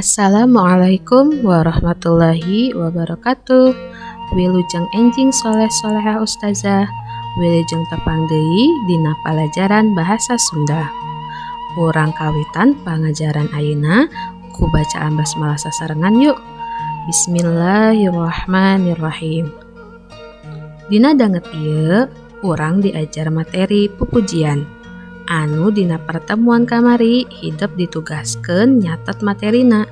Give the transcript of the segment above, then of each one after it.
Assalamualaikum warahmatullahi wabarakatuh. Wilujeng enjing soleh solehah ustazah. Wilujeng tepang deui dina palajaran bahasa Sunda. Urang kawitan pangajaran ayeuna ku bacaan basmalah sasarengan yuk. Bismillahirrahmanirrahim. Dina danget ieu urang diajar materi pupujian. Anu dina pertemuan kamari hidep ditugaskeun nyatet materina.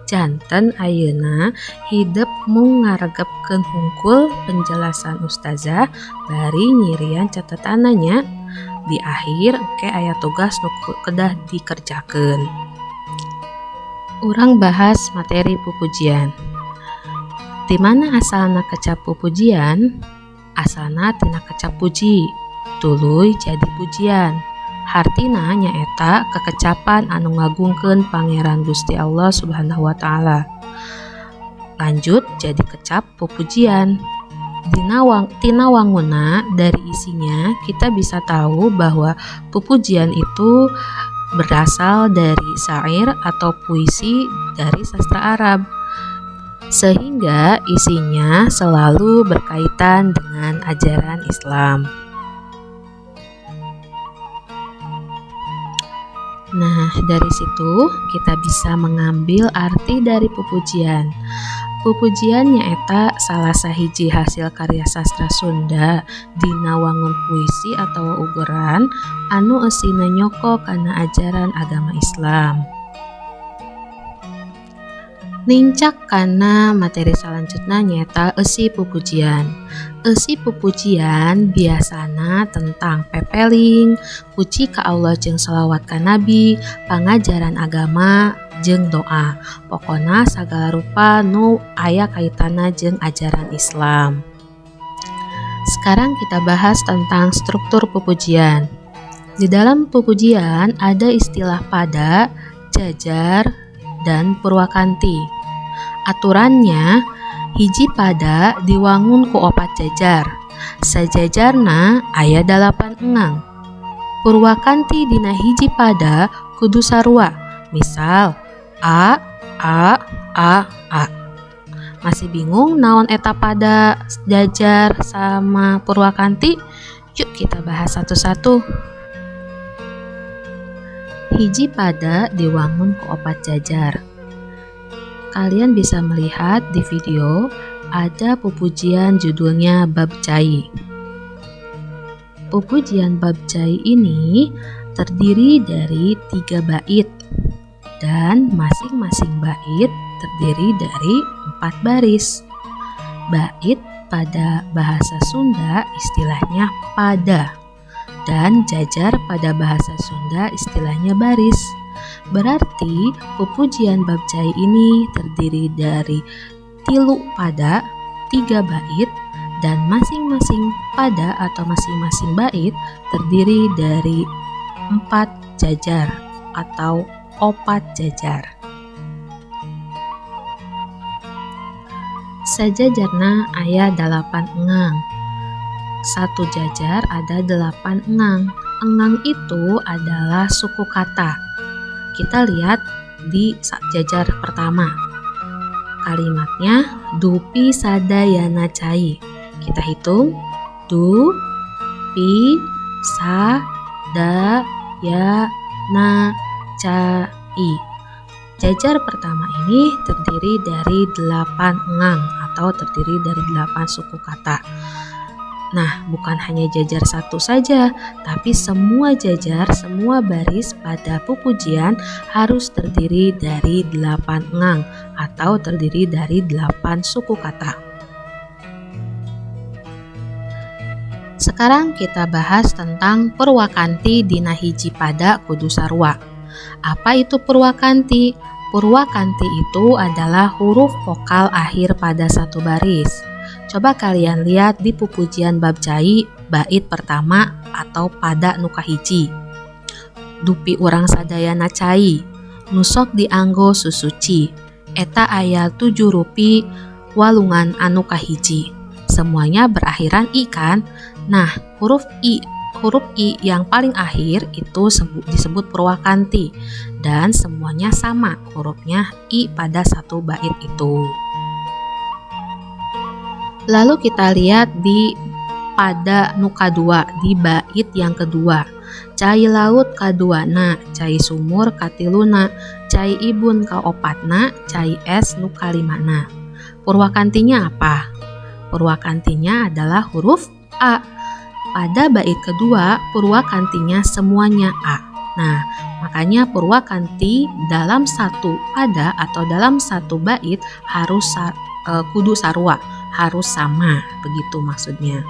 Janten ayeuna hidep mung ngaregepkeun hungkul penjelasan ustazah bari nyirian catetanna nya. Di akhir engke aya tugas nu kedah dikerjakeun. Urang bahas materi pupujian. Ti mana asalna kecap pupujian? Asalna tina kecap puji, tuluy jadi pujian. Hartina nyaeta kekecapan anu ngagungkeun Pangeran Gusti Allah Subhanahu wa Ta'ala. Lanjut jadi kecap pupujian. Tina wanguna dari isinya kita bisa tahu bahwa pupujian itu berasal dari syair atau puisi dari sastra Arab, sehingga isinya selalu berkaitan dengan ajaran Islam. Nah, dari situ kita bisa mengambil arti dari pupujian. Pupujian nyaeta salah sahiji hasil karya sastra Sunda dina wangun puisi atau ugeran anu eusina nyoko kana ajaran agama Islam. Nincak kana materi salanjutna nyaeta eusi pupujian. Eusi pupujian biasana tentang pepeling, puji ka Allah jeung sholawat ka nabi, pangajaran agama jeung doa. Pokona sagala rupa nu aya kaitanna jeung ajaran Islam. Sekarang kita bahas tentang struktur pupujian. Di dalam pupujian ada istilah pada, jajar, dan purwakanti. Aturannya, hiji pada diwangun ku opat jajar. Sajajarna aya 8 engang. Purwakanti dina hiji pada kudu sarua. Misal A, A, A, A. Masih bingung naon eta pada, jajar, sama purwakanti? Yuk kita bahas satu-satu. Hiji pada diwangun ku opat jajar. Kalian bisa melihat di video ada pupujian judulnya Bab Cai. Pupujian Bab Cai ini terdiri dari 3 bait dan masing-masing bait terdiri dari 4 baris. Bait pada bahasa Sunda istilahnya pada, dan jajar pada bahasa Sunda istilahnya baris. Berarti pupujian Bab Cai ini terdiri dari 3 pada, 3 bait, dan masing-masing pada atau masing-masing bait terdiri dari 4 jajar atau 4 jajar. Sajajarna aya 8 engang. Satu jajar ada 8 engang. Engang itu adalah suku kata. Kita lihat di jajar pertama. Kalimatnya dupi sadayana cai. Kita hitung du, pi, sa, da, ya, na, ca, i. Jajar pertama ini terdiri dari 8 engang atau terdiri dari 8 suku kata. Nah, bukan hanya jajar satu saja, tapi semua jajar, semua baris pada pupujian harus terdiri dari 8 engang atau terdiri dari 8 suku kata. Sekarang kita bahas tentang purwakanti dina hiji pada kudu sarua. Apa itu purwakanti? Purwakanti itu adalah huruf vokal akhir pada satu baris. Coba kalian lihat di pupujian Bab Cai bait pertama atau pada nu kahiji. Dupi urang sadayana cai, nusok dianggo susuci, eta aya 7 rupi walungan anu kahiji. Semuanya berakhiran i kan? Nah, huruf i Huruf I yang paling akhir itu disebut purwakanti dan semuanya sama hurufnya I pada satu bait itu. Lalu kita lihat di pada nu kadua, di bait yang kedua. Cai laut kaduana, cai sumur katiluna, cai ibun kaopatna, cai es nu kalimana. Purwakantinya apa? Purwakantinya adalah huruf A. Pada bait kedua, purwakantinya semuanya A. Nah, makanya purwakanti dalam satu pada atau dalam satu bait harus kudu sarua, harus sama, begitu maksudnya.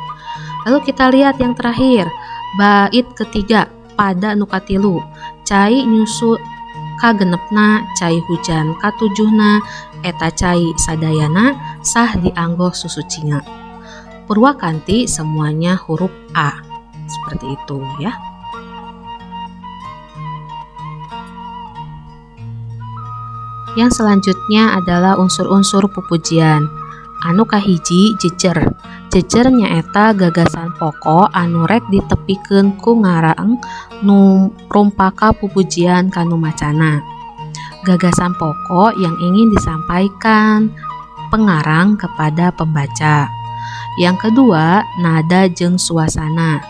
Lalu kita lihat yang terakhir, bait ketiga pada nu katilu, cai nyusu kagenepna, cai hujan katujuhna, eta cai sadayana sah dianggo susucina. Purwakanti semuanya huruf A. Seperti itu ya. Yang selanjutnya adalah unsur-unsur pupujian. Anu kahiji, jejer. Jejer nyaeta gagasan pokok anu rek ditepikeun ku ngarang nu rumpaka pupujian kanu macana. Gagasan pokok yang ingin disampaikan pengarang kepada pembaca. Yang kedua, nada jeung suasana.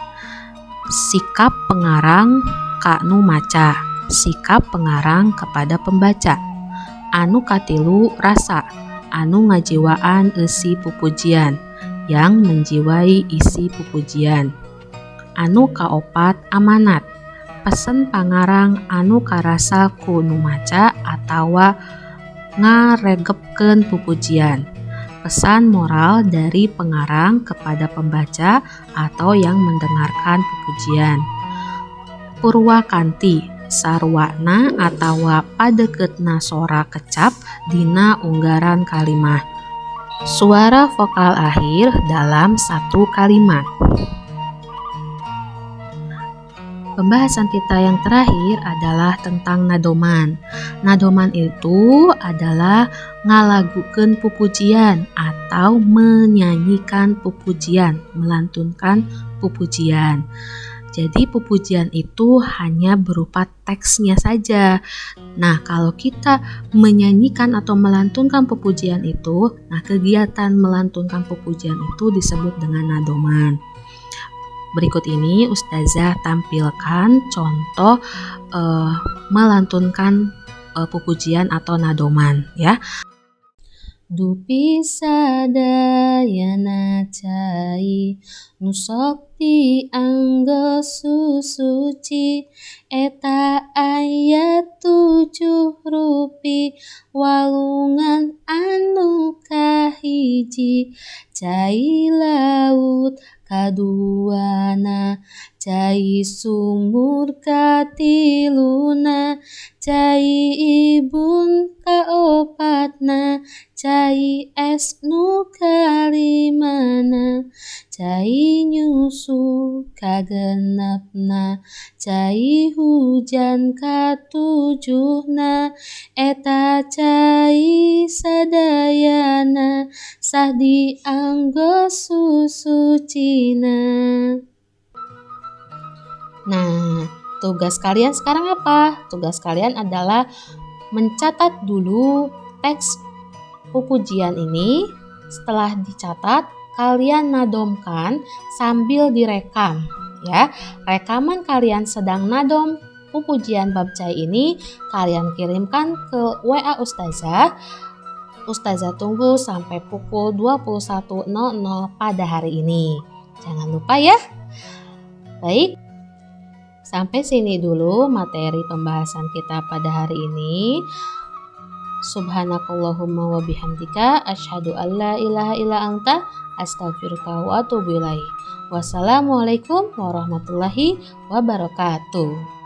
Sikap pengarang ka nu maca, sikap pengarang kepada pembaca. Anu katilu, rasa, anu ngajiwaan eusi pupujian, yang menjiwai isi pupujian. Anu kaopat, amanat, pesen pangarang anu karasa ku nu maca atawa ngaregepkeun pupujian. Pesan moral dari pengarang kepada pembaca atau yang mendengarkan pupujian. Purwakanti, sarwana atawa padeukeutna sora kecap dina unggaran kalimah. Suara vokal akhir dalam satu kalimat. Pembahasan kita yang terakhir adalah tentang nadoman. Nadoman itu adalah ngalagukeun pupujian atau menyanyikan pupujian, melantunkan pupujian. Jadi pupujian itu hanya berupa teksnya saja. Nah, kalau kita menyanyikan atau melantunkan pupujian itu, nah, kegiatan melantunkan pupujian itu disebut dengan nadoman. Berikut ini Ustazah tampilkan contoh melantunkan pupujian atau nadoman ya. Dupi sadayana cai nu sok dianggo susuci, eta aya tujuh rupi, walungan anu kahiji cai laut, kaduana cai sumur, katiluna cai ibun, kaopatna cai es nu kalimana, cai nyusu kagenepna, cai hujan katujuhna, eta cai sadayana sah dianggo susucina. Nah, tugas kalian sekarang apa? Tugas kalian adalah mencatat dulu teks pupujian ini. Setelah dicatat, kalian nadomkan sambil direkam ya. Rekaman kalian sedang nadom pupujian bab cai ini kalian kirimkan ke WA Ustazah. Ustazah tunggu sampai pukul 21.00 pada hari ini. Jangan lupa ya. Baik, sampai sini dulu materi pembahasan kita pada hari ini. Subhanakallahumma wa bihamdika asyhadu an la ilaha illa anta astaghfiruka wa atubu ilaik. Wassalamualaikum warahmatullahi wabarakatuh.